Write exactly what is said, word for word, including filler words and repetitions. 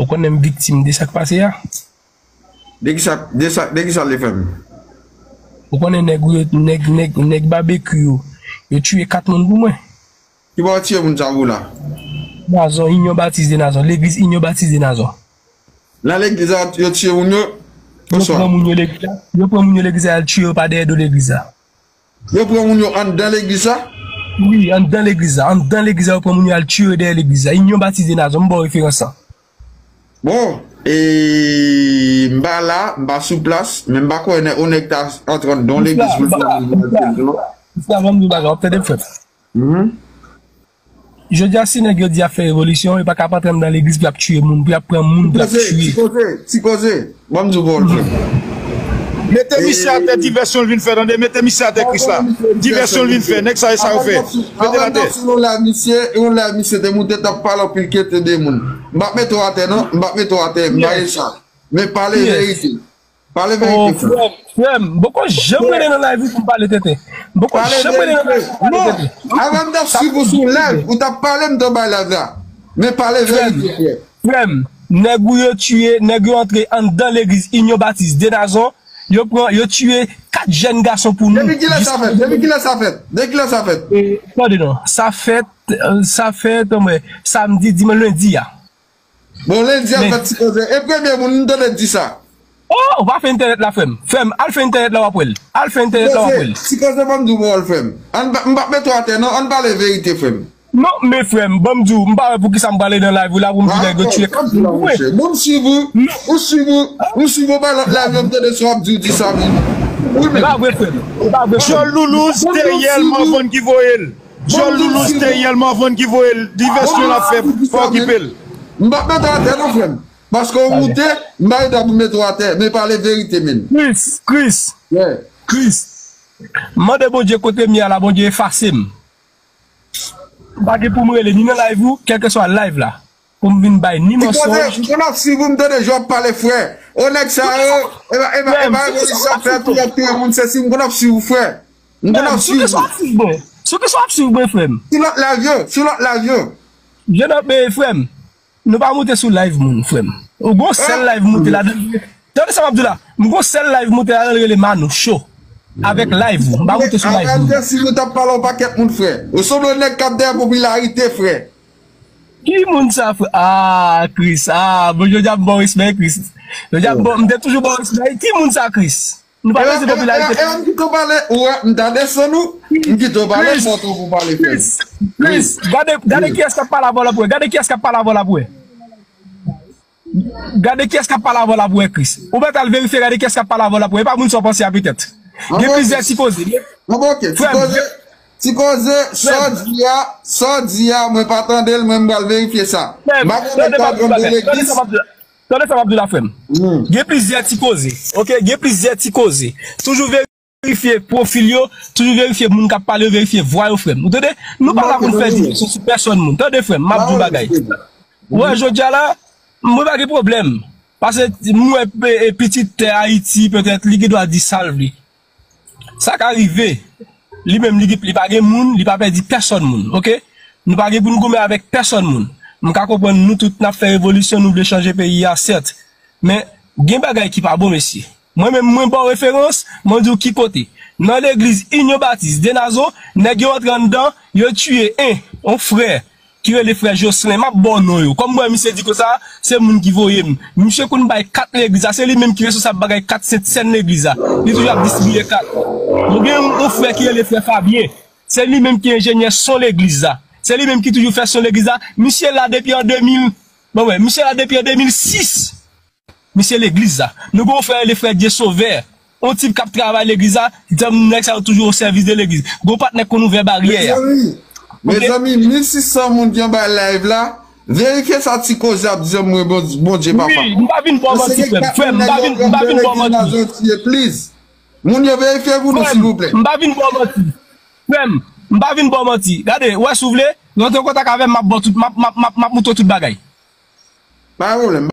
Ou konnen m viktim de sa k pase a? De kisa, de sa, de kisa li fè m? Ou konnen nèg ou yo, nèg, nèg, nèg Babekyou yo, yo tiye kat moun pou mwen. Ki bò yo tiye moun sa pou la? Nazon, Inyon Batis de Nazon, legliz Inyon Batis de Nazon. Nan legliz la, yo tiye moun yo? Yo pran moun yo legliz la, yo pran moun yo legliz la, y al tiye yo pa dèyè do legliz la. Yo pran moun yo anndan legliz la? Wi, anndan legliz la. Anndan legliz la, yo pran moun yo al tiye yo dèyè legliz la. Inyon Batis de Nazon, m ba w referans lan. Bon, e, m pa la, m pa sou plas, men m pa kwè nè, yon nèg ta antre anndan yon legliz pou l pran moun yo al tiye yo, non. Frè, ban m di w bagay, w ap tande m, frè. Mhm. Jodi a, si nèg yo di y ap fè revolisyon, yo pa ka ap antre anndan legliz pou y ap tiye moun, pou y ap pran moun, pou y ap tiye. Ti koze, ti koze, ti koze. Ban m di w pawòl, frè. Mete misye atè, divèsyon l vin fè, tande, mete misye atè, Kris la. Divèsyon l vin fè, nèg sa e sa yo fè. Mete l atè. Avan m t ap sou yon live, misye, yon live, misye te moute, t ap pale anpil kete de moun. M p ap mete w atè, non, m p ap mete w atè, m pa gen sa. Men pale verite. Pale verite, frè. Frè m, frè m, m poko janm rele nan live ou pou m pale tenten. M poko janm rele nan live ou pou m pale tenten. Non, avan m t ap swiv ou sou live, ou t ap pale m t anba live la. Men pale verite, frè. Frè m, nèg ou yo tiye, nèg yo antre anndan legliz Inyon Batis de Nazon, yo pran, yo tiye kat jèn gason pou nou. Depi kilè sa fèt? Depi kilè sa fèt? Depi kilè sa fèt? E, tande non, sa fèt, e, sa fèt, mwen, samdi, dimanch, lendi a. Bon, lendi a fèt ti koze. E premye moun m tande di sa. Oh, ou pa fè entènèt la, frè m. Frè m, al fè entènèt la, w ap wè l. Al fè entènèt la, w ap wè l. Ti koze, ban m di w pawòl, frè m. Ann pa, m p ap mete w atè, non. Ann pale verite, frè m. Non, men frè m, ban m di w, m pa wè poukisa m prale nan live ou la pou m di nèg yo tiye kat moun pou mwen. Bon, m swiv ou, m swiv ou, m swiv ou pa lòt live yo, m tande sa w ap di, w di sa menm. Wi, men. E pa vre, frè m. E pa vre, frè m. Djòl Loulouz, Teriel Morvan ki voye l. Djòl Loulouz, Teriel Morvan ki voye l. Divèsyon l ap fè, pa okipe l. M p ap mete w atè, non, frè m. Paske w moute, m pa gen dwa pou m mete w atè, men pale verite, men. Kris, Kris, Kris. M mande Bondye kote m ye a la, Bondye efase m. M pa gen pou m rele ni nan live ou, kèlkeswa live la, pou m vin bay ni mansonj. Ti koze, m konn ap swiv ou, m tande jan w ap pale, frè. O nèg sa yo, e pa, e pa, e pa revolisyon y ap fè tou, y ap touye moun, se si m konn ap swiv ou, frè. M konn ap swiv ou. Sou kisa w ap swiv mwen? Sou kisa w ap swiv mwen, frè m? Sou lòt live yo, sou lòt live yo. Jèn ap, men, frè m. Nou pa moute sou live moun, frè m. Ou gon sèl live moute ladan. Tande sa m ap di w la. M gon sèl live moute ladan, l rele Manou Show. Avèk live ou. M pa moute sou live moun. Ann te si nou t ap pale yon pakèt moun, frè. Ou sanble yon nèg k ap dèyè popilarite, frè. Ki moun sa, frè? Ah, Kris. Ah, bon, jodi a m ba w respè, Kris. Jodi a m ba w, m te toujou ba w respè. Ki moun sa, Kris? Nou pa bezwen popilarite. E, e, e, m kite w pale, ou wè, m ta desann ou, m kite w pale, m montre w pou w pale, frè m. Chris, Chris, gade, gade kiyès k ap pale avè w la pou wè. Gade kiyès k ap pale avè w la pou wè. Gade kiyès k ap pale avè w la pou wè, Chris. Ou mèt al verifye, gade kiyès k ap pale avè w la pou wè. E pa moun sa w panse a petèt. Gen plizyè ti koze. An bon, ok. Ti koze, ti koze, sa w di a, sa w di a, mwen pa tande l, mwen m pral verifye sa. M pa konnen kòd anndan legliz. Tande sa m ap di la, frè m. Gen plizyè ti koze, ok? Gen plizyè ti koze. Toujou verifye pwofil yo, toujou verifye moun k ap pale yo, verifye vwa yo, frè m. Ou tande? Nou pa la pou n fè divèsyon sou pèsòn moun. Tande, frè m, m ap di w bagay. Ou wè, jodi a la, mwen pa gen pwoblèm. Paske m wè, e, e, pitit tè Ayiti, petèt, li gen dwa di sa l vle. Sa ka rive. Li menm, li, li pa gen moun, li pa pèdi pèsòn moun, ok? Nou pa gen pou n goumen avèk pèsòn moun. M ka konprann nou tout n ap fè revolisyon, nou vle chanje peyi a, sèt. Men, gen bagay ki pa bon, mesye. Mwen menm, mwen ba w referans, mwen di w ki kote. Nan legliz Inyon Batis de Nazon, nèg yo antre anndan, yo tiye en, yon frè. Ki rele frè Jocelyn, m ap ba w non yo. Kòm m wè misye di konsa, se moun ki voye m. Misye konn bay kat legliz la, se li menm ki responsab bagay kat sent sèn legliz la. Li toujou ap distribiye kat. Nou gen yon, yon frè ki rele frè Fabien. Se li menm ki enjenyè son legliz la. Se li menm ki toujou fè son legliz la. Misye la depi an de mil, bon, wè, misye la depi an de mil sis. Misye legliz la. Nou gen yon frè rele frè Dye Sovè. Yon tip k ap travay legliz la, janm nèg sa yo toujou o sèvis de legliz. Gon patnè k konn ouvè baryè a. Mezanmi, mezanmi, mil sis san moun ki anba live la, verifye sa ti koze ap di an mwen Bon-, Bondye papa. Wi, m pa vin ba w manti, frè m. Frè m, m pa vin, m pa vin ba w manti. Please. Moun yo verifye pou nou, silvouplè. M pa vin ba w manti. Frè m, m pa vin ba w manti. Gade, wè si w vle, rantre an kontak avè m, m ap ba w tout, m ap, m ap, m ap, m ap moutre w tout bagay. Pa gen pwoblèm,